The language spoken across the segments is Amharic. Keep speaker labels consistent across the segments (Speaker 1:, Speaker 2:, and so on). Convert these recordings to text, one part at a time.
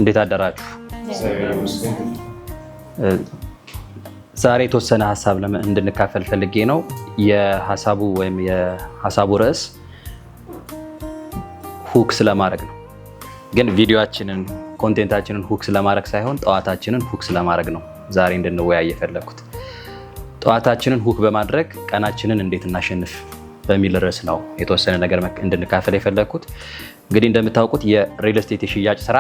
Speaker 1: እንዴት አደራችሁ? ዛሬ የተወሰነ ሀሳብ እንድንካፈል ፈልጌ ነው። የሀሳቡ ወይም የሀሳቡ ርዕስ hook ስለማድረግ ነው። ግን ቪዲዮአችንን content ኣችንን hook ስለማድረግ ሳይሆን ጠዋታችንን hook ስለማድረግ ነው ዛሬ እንድንወያይ የፈለግኩት። ጠዋታችንን hook በማድረግ ቀናችንን እንዴት እናሸንፍ በሚል ርዕስ ነው የተወሰነ ነገር እንድንካፈል የፈለግኩት። እንግዲህ እንደምታውቁት የ real estate የሽያጭ ስራ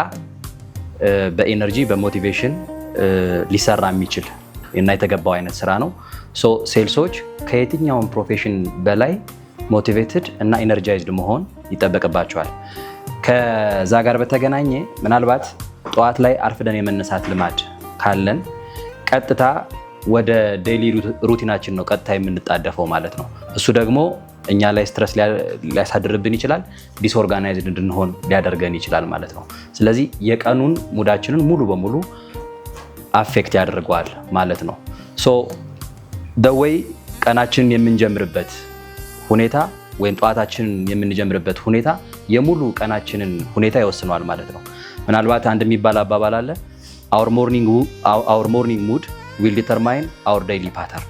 Speaker 1: በ energy፣ በ motivation ሊሰራ የሚችል እና የተገባው አይነት ስራ ነው። So sales ኦች ከየትኛውም profession በላይ motivated እና energized መሆን ይጠበቅባቸዋል። ከዛ ጋር በተገናኘ ምናልባት ጠዋት ላይ አርፍደን የመነሳት ልማድ ካለን ቀጥታ ወደ daily routine ኣችን ነው ቀጥታ የምንጣደፈው ማለት ነው። እሱ ደግሞ እኛ ላይ stress ሊያሳድርብን ይችላል፣ disorganized እንድንሆን ሊያደርገን ይችላል ማለት ነው። ስለዚህ የቀኑን mood ኣችንን ሙሉ በሙሉ affect ያደርገዋል ማለት ነው። So the way ቀናችንን የምንጀምርበት ሁኔታ ወይም ጠዋታችንን የምንጀምርበት ሁኔታ የሙሉ ቀናችንን ሁኔታ ይወስነዋል ማለት ነው። ምናልባት አንድ የሚባል አባባል አለ፣ "Our morning mood will determine our daily pattern"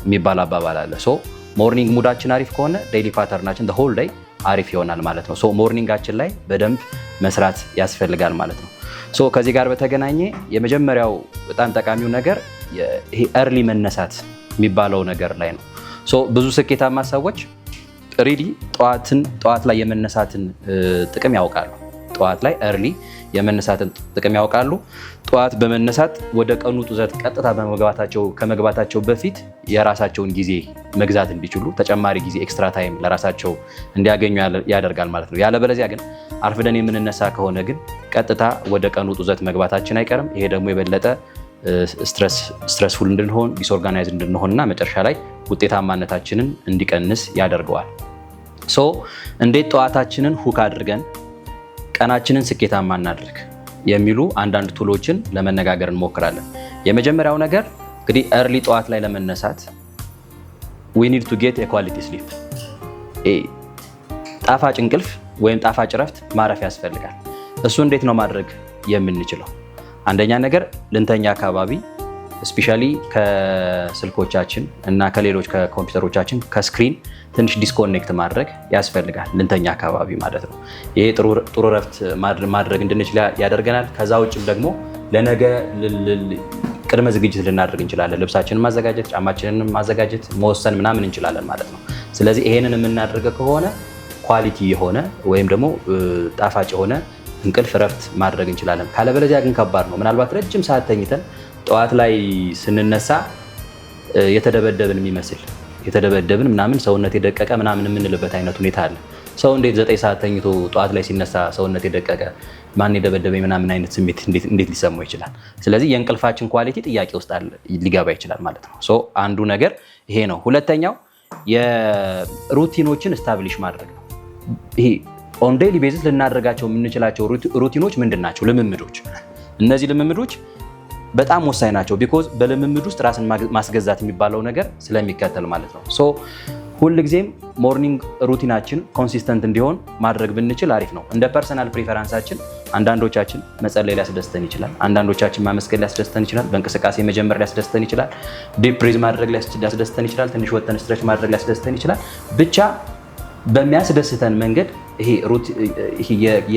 Speaker 1: የሚባል አባባል አለ። So morning mood ኣችን አሪፍ ከሆነ daily pattern ኣችን whole day አሪፍ ይሆናል ማለት ነው። So morning ኣችን ላይ በደንብ መስራት ያስፈልጋል ማለት ነው። So ከዚህ ጋር በተገናኘ የመጀመሪያው በጣም ጠቃሚው ነገር ይሄ early መነሳት የሚባለው ነገር ላይ ነው። So ብዙ ስኬታማ ሰዎች really ጠዋት ላይ የመነሳትን ጥቅም ያውቃሉ። ጠዋት ላይ early የመነሳትን ጥቅም ያውቃሉ። ጠዋት በመነሳት ወደ ቀኑ ጡዘት ቀጥታ በመግባታቸው ከመግባታቸው በፊት የራሳቸውን ጊዜ መግዛት እንዲችሉ፣ ተጨማሪ ጊዜ፣ extra time ለራሳቸው እንዲያገኙ ያደርጋል ማለት ነው። ያለበለዚያ ግን አርፍደን የምንነሳ ከሆነ ግን ቀጥታ ወደ ቀኑ ጡዘት መግባታችን አይቀርም። ይሄ ደግሞ የበለጠ stressful እንድንሆን፣ disorganized እንድንሆንና መጨረሻ ላይ ውጤታማነታችንን እንዲቀንስ ያደርገዋል። So እንዴት ጠዋታችንን hook አድርገን ቀናችንን ስኬታማ እናድርግ የሚሉ አንዳንድ tool ኦችን ለመነጋገር እንሞክራለን። የመጀመሪያው ነገር እንግዲህ early ጠዋት ላይ ለመነሳት we need to get quality sleep፣ ጣፋጭ እንቅልፍ ወይም ጣፋጭ እረፍት ማረፍ ያስፈልጋል። እሱ እንዴት ነው ማድረግ የምንችለው? አንደኛ ነገር ልንተኛ አካባቢ especially ከስልኮቻችን እና ከሌሎች ከኮምፒውተሮቻችን ከ screen ትንሽ disconnect ማድረግ ያስፈልጋል። ልንተኛ አካባቢ ማለት ነው። ይሄ ጥሩ እረፍት ማድረግ እንድንችል ያደርገናል። ከዛ ውጭም ደግሞ ለነገ ቅድመ ዝግጅት ልናደርግ እንችላለን። ልብሳችንን ማዘጋጀት፣ ጫማችንን ማዘጋጀት፣ መወሰን ምናምን እንችላለን ማለት ነው። ስለዚህ ይሄንን የምናደርገው ከሆነ quality የሆነ ወይም ደግሞ ጣፋጭ የሆነ እንቅልፍ እረፍት ማድረግ እንችላለን። ካለበለዚያ ግን ከባድ ነው። ምናልባት ረጅም ሰዓት ተኝተን ጠዋት ላይ ስንነሳ የተደበደብን የሚመስል፣ የተደበደብን ምናምን፣ ሰውነት የደቀቀ ምናምን የምንልበት አይነት ሁኔታ አለ። ሰው እንዴት 9 ሰዓት ተኝቶ ጠዋት ላይ ሲነሳ ሰውነት የደቀቀ፣ ማን የደበደበኝ ምናምን አይነት ስሜት እንዴት ሊሰማው ይችላል? ስለዚህ የእንቅልፋችን quality ጥያቄ ውስጥ ሊገባ ይችላል ማለት ነው። So አንዱ ነገር ይሄ ነው። ሁለተኛው የ routine ኦችን establish ማድረግ ነው። ይሄ on daily basis ልናደርጋቸው የምንችላቸው routine ኦች ምንድን ናቸው? ልምምዶች። እነዚህ ልምምዶች በጣም ወሳኝ ናቸው። Because በልምምድ ውስጥ ራስን ማስገዛት የሚባለው ነገር ስለሚከተል ማለት ነው። So ሁልጊዜም morning routine ኣችን consistent እንዲሆን ማድረግ ብንችል አሪፍ ነው። እንደ personal preference ኣችን አንዳንዶቻችን መጸለይ ሊያስደስተን ይችላል። አንዳንዶቻችን ማመስገን ሊያስደስተን ይችላል። በእንቅስቃሴ መጀመር ሊያስደስተን ይችላል። Deep breath ማድረግ ሊያስደስተን ይችላል። ትንሽ ወጥተን stretch ማድረግ ሊያስደስተን ይችላል። ብቻ በሚያስደስተን መንገድ ይሄ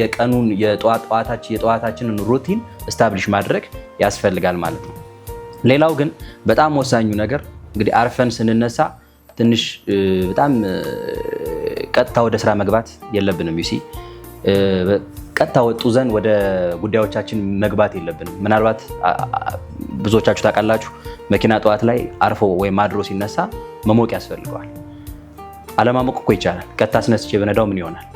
Speaker 1: የቀኑን የጠዋታችንን routine establish ማድረግ ያስፈልጋል ማለት ነው። ሌላው ግን በጣም ወሳኙ ነገር እንግዲህ አርፈን ስንነሳ ትንሽ በጣም ቀጥታ ወደ ስራ መግባት የለብንም። You see፣ ቀጥታ ጡዘን ወደ ጉዳዮቻችን መግባት የለብንም። ምናልባት ብዙዎቻችሁ ታውቃላችሁ፣ መኪና ጠዋት ላይ አርፎ ወይም አድሮ ሲነሳ መሞቅ ያስፈልገዋል። አለማሞቅ እኮ ይቻላል። ቀጥታ አስነስቼ ብነዳው ምን ይሆናል?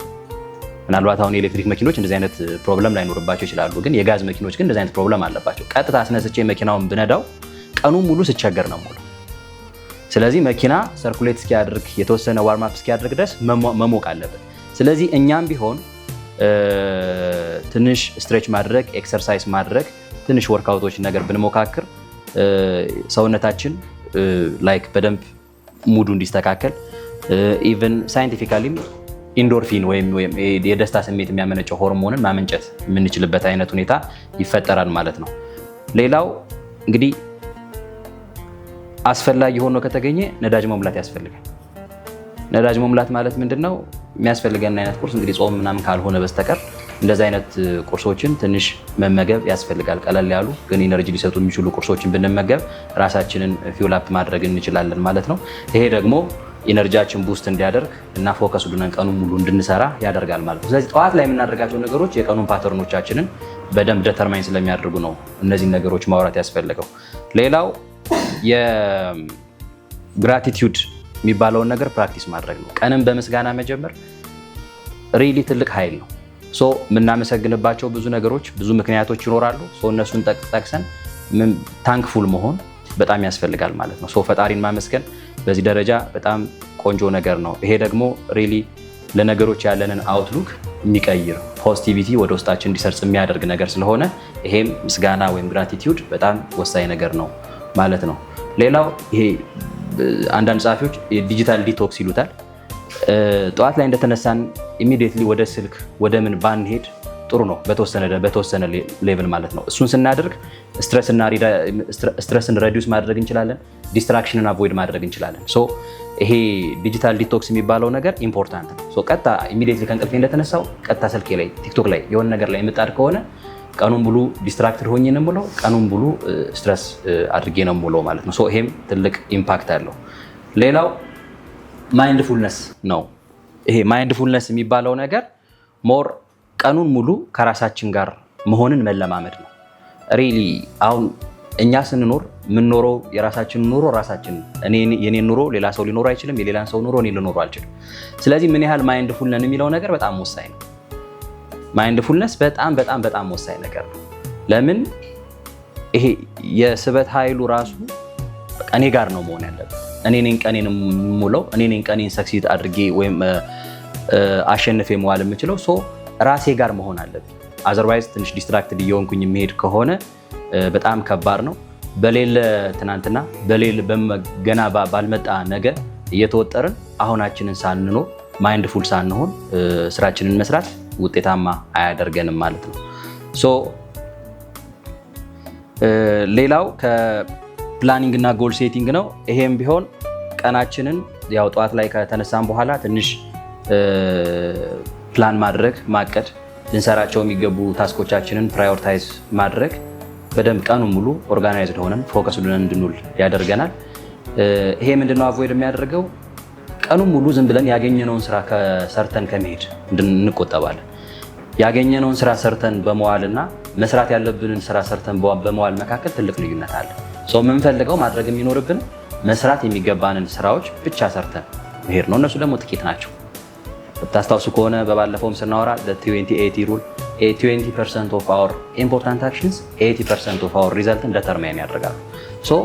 Speaker 1: ምናልባት አሁን የኤሌክትሪክ መኪኖች እንደዚህ አይነት problem ላይኖርባቸው ይችላሉ። ግን የጋዝ መኪኖች ግን እንደዚህ አይነት problem አለባቸው። ቀጥታ አስነስቼ መኪናውን ብነዳው ቀኑን ሙሉ ስቸገር ነው የምውለው። ስለዚህ መኪና circulate እስኪያደርግ፣ የተወሰነ warm up እስኪያደርግ ድረስ መሞቅ አለበት። ስለዚህ እኛም ቢሆን ትንሽ stretch ማድረግ፣ exercise ማድረግ፣ ትንሽ workout ኦች ነገር ብንሞካክር ሰውነታችን like በደንብ mood ኡ እንዲስተካከል፣ even scientifically ም Endorphin ወይም የደስታ ስሜት የሚያመነጨው ሆርሞንን ማመንጨት የምንችልበት አይነት ሁኔታ ይፈጠራል ማለት ነው። ሌላው እንግዲህ አስፈላጊ ሆኖ ከተገኘ ነዳጅ መሙላት ያስፈልጋል። ነዳጅ መሙላት ማለት ምንድን ነው? የሚያስፈልገን አይነት ቁርስ እንግዲህ ጾም ምናምን ካልሆነ በስተቀር እንደዚህ አይነት ቁርሶችን ትንሽ መመገብ ያስፈልጋል። ቀለል ያሉ ግን energy ሊሰጡ የሚችሉ ቁርሶችን ብንመገብ ራሳችንን fuel up ማድረግ እንችላለን ማለት ነው። ይሄ ደግሞ energy ያችን boost እንዲያደርግ እና focus ሆነን ቀኑን ሙሉ እንድንሰራ ያደርጋል ማለት ነው። ስለዚህ ጠዋት ላይ የምናደርጋቸው ነገሮች የቀኑን pattern ኦቻችንን በደንብ determine ስለሚያደርጉ ነው እነዚህን ነገሮች ማውራት ያስፈለገው። ሌላው የ gratitude የሚባለውን ነገር practice ማድረግ ነው። ቀንን በምስጋና መጀመር really ትልቅ ኃይል ነው። So የምናመሰግንባቸው ብዙ ነገሮች፣ ብዙ ምክንያቶች ይኖራሉ። So እነሱን ጠቅሰን thankful መሆን በጣም ያስፈልጋል ማለት ነው። So ፈጣሪን ማመስገን በዚህ ደረጃ በጣም ቆንጆ ነገር ነው። ይሄ ደግሞ really ለነገሮች ያለንን outlook የሚቀይር፣ positivity ወደ ውስጣችን እንዲሰርጽ የሚያደርግ ነገር ስለሆነ ይሄም ምስጋና ወይም gratitude በጣም ወሳኝ ነገር ነው ማለት ነው። ሌላው ይሄ አንዳንድ ጸሐፊዎች የ digital detox ይሉታል። ጠዋት ላይ እንደተነሳን immediately ወደ ስልክ ወደ ምን ባንሄድ ጥሩ ነው፣ በተወሰነ level ማለት ነው። እሱን ስናደርግ stress ን reduce ማድረግ እንችላለን፣ distraction ን avoid ማድረግ እንችላለን። So ይሄ digital detox የሚባለው ነገር important ነው። So ቀጥታ immediately ከእንቅልፌ እንደተነሳው ቀጥታ ስልኬ ላይ፣ ቲክቶክ ላይ፣ የሆነ ነገር ላይ የምጣድ ከሆነ ቀኑን ሙሉ distracted ሆኜ ነው የምውለው፣ ቀኑን ሙሉ stress አድርጌ ነው የምውለው ማለት ነው። So ይሄም ትልቅ impact አለው። ሌላው mindfulness ነው። ይሄ mindfulness የሚባለው ነገር more ቀኑን ሙሉ ከራሳችን ጋር መሆንን መለማመድ ነው። Really አሁን እኛ ስንኖር የምንኖረው የራሳችን ኑሮ ራሳችን፣ የኔን ኑሮ ሌላ ሰው ሊኖር አይችልም፣ የሌላን ሰው ኑሮ እኔ ልኖረው አልችልም። ስለዚህ ምን ያህል mindful ነን የሚለው ነገር በጣም ወሳኝ ነው። Mindfulness በጣም በጣም በጣም ወሳኝ ነገር ነው። ለምን? ይሄ የስበት ኃይሉ ራሱ እኔ ጋር ነው መሆን ያለበት። እኔ ነኝ ቀኔን የምውለው፣ እኔ ነኝ ቀኔን succeed አድርጌ ወይም አሸንፌ መዋል የምችለው፣ so ራሴ ጋር መሆን አለብኝ። Otherwise ትንሽ distracted እየሆንኩኝ የሚሄድ ከሆነ በጣም ከባድ ነው። በሌለ ትናንትና፣ በሌለ ገና ባልመጣ ነገ እየተወጠርን አሁናችንን ሳንኖር፣ mindful ሳንሆን ስራችንን መስራት ውጤታማ አያደርገንም ማለት ነው። So ሌላው ከ planning እና goal setting ነው። ይሄም ቢሆን ቀናችንን ያው ጠዋት ላይ ከተነሳን በኋላ ትንሽ ፕላን ማድረግ፣ ማቀድ፣ ልንሰራቸው የሚገቡ task ኦቻችንን prioritize ማድረግ በደንብ ቀኑ ሙሉ organized ሆነን focus ሆነን እንድንውል ያደርገናል። ይሄ ምንድነው avoid የሚያደርገው? ቀኑን ሙሉ ዝም ብለን ያገኘነውን ስራ ሰርተን ከመሄድ እንቆጠባለን። ያገኘነውን ስራ ሰርተን በመዋልና መስራት ያለብንን ስራ ሰርተን በመዋል መካከል ትልቅ ልዩነት አለ። So የምንፈልገው ማድረግ የሚኖርብን መስራት የሚገባንን ስራዎች ብቻ ሰርተን መሄድ ነው። እነሱ ደግሞ ጥቂት ናቸው። ታስታውሱ ከሆነ በባለፈውም ስናወራ 20/80 rule፣ 20% of our important actions 80% of our result ን determine ያደርጋሉ። So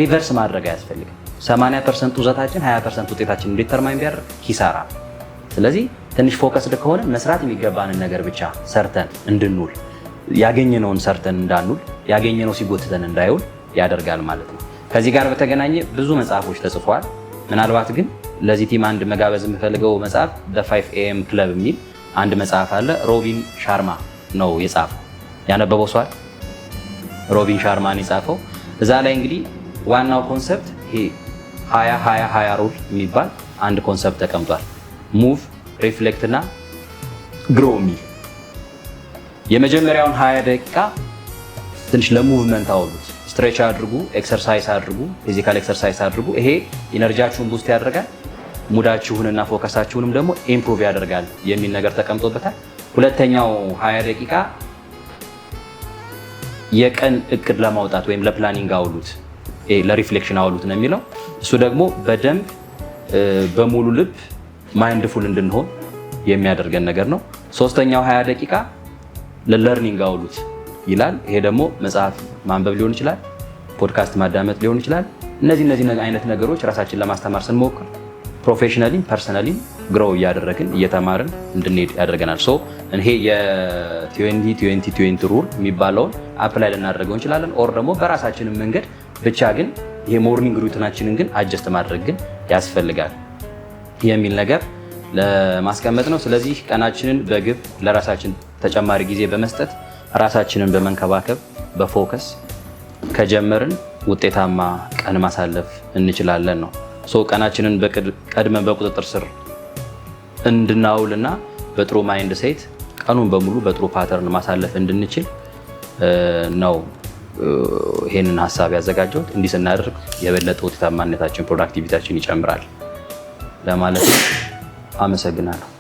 Speaker 1: reverse ማድረግ አያስፈልግም። 80% ውዘታችን 20% ውጤታችንን determine ቢያደርግ ኪሳራ ነው። ስለዚህ ትንሽ focused ከሆነ መስራት የሚገባንን ነገር ብቻ ሰርተን እንድንውል፣ ያገኘነውን ሰርተን እንዳንውል፣ ያገኘነው ሲጎትተን እንዳይውል ያደርጋል ማለት ነው። ከዚህ ጋር በተገናኘ ብዙ መጽሐፎች ተጽፈዋል። ምናልባት ግን ለዚህ team አንድ መጋበዝ የምፈልገው መጽሐፍ The 5 AM Club የሚል አንድ መጽሐፍ አለ። ሮቢን ሻርማ ነው የጻፈው። ያነበበው ሰው አለ? ሮቢን ሻርማ ነው የጻፈው። እዛ ላይ እንግዲህ ዋናው concept ይሄ 20 20 20 rule የሚባል አንድ concept ተቀምጧል። Move፣ reflect እና grow የሚል። የመጀመሪያውን 20 ደቂቃ ትንሽ ለ movement አውሉት። Stretch አድርጉ፣ exercise አድርጉ፣ physical exercise አድርጉ። ይሄ energy ያችሁን boost ያደርጋል፣ mood ኣችሁንና focus ኣችሁንም ደግሞ improve ያደርጋል የሚል ነገር ተቀምጦበታል። ሁለተኛው 20 ደቂቃ የቀን እቅድ ለማውጣት ወይም ለ planning አውሉት፣ ለ reflection አውሉት ነው የሚለው። እሱ ደግሞ በደንብ በሙሉ ልብ mindful እንድንሆን የሚያደርገን ነገር ነው። ሶስተኛው 20 ደቂቃ ለ learning አውሉት ይላል። ይሄ ደግሞ መጽሐፍ ማንበብ ሊሆን ይችላል፣ ፖድካስት ማዳመጥ ሊሆን ይችላል። እነዚህ አይነት ነገሮች ራሳችን ለማስተማር ስንሞክር professionally ም personally ም grow እያደረግን፣ እየተማርን እንድንሄድ ያደርገናል። So ይሄ የ20 20 20 rule የሚባለውን apply ልናደርገው እንችላለን። Or ደግሞ በራሳችንም መንገድ ብቻ ግን ይሄ morning routine ኣችንን ግን adjust ማድረግ ግን ያስፈልጋል የሚል ነገር ለማስቀመጥ ነው። ስለዚህ ቀናችንን በግብ ለራሳችን ተጨማሪ ጊዜ በመስጠት፣ ራሳችንን በመንከባከብ፣ በ focus ከጀመርን ውጤታማ ቀን ማሳለፍ እንችላለን ነው። So ቀናችንን ቀድመን በቁጥጥር ስር እንድናውልና በጥሩ mindset ቀኑን በሙሉ በጥሩ pattern ማሳለፍ እንድንችል ነው ይሄንን ሀሳብ ያዘጋጀሁት። እንዲህ ስናደርግ የበለጠ ውጤታማነታችን፣ productivity ያችን ይጨምራል ለማለት ነው። አመሰግናለሁ።